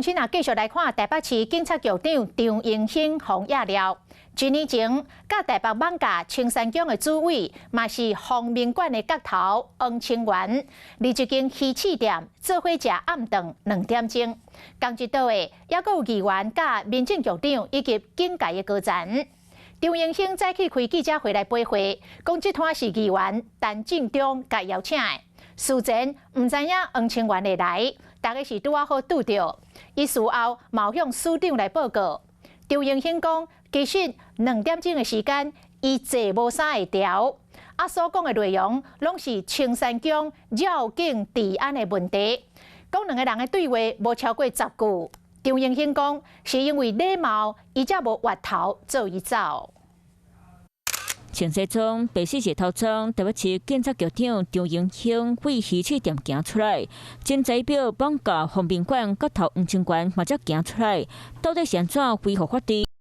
鄉親啊，繼續來看台北市警察局長張榮興予野了。一年前，佮台北艋舺青山宮的主委，嘛是鳳鳴館的角頭黃清源，佇一間魚翅店做伙食暗頓2點鐘。仝一桌的，猶閣有議員、佮民政局長以及警界的高層。張榮興早起開記者會來回話，講這攤是議員陳進忠共邀請的，事前毋知影黃清源會來。大家是拄仔好拄著，伊事後嘛向署長來報告。張榮興講，其實2點鐘的時間，伊坐無啥會牢，啊所講的內容攏是青山宮繞境治安的問題。講兩個人的對話無超過10句。張榮興講，是因為禮貌，伊才無越頭做伊走。穿西裝白色舌頭裝，台北市警察局長張榮興對魚翅店行出來，真代表艋舺鳳鳴館角頭黃清源嘛才行出來，到底是按怎恢復法治？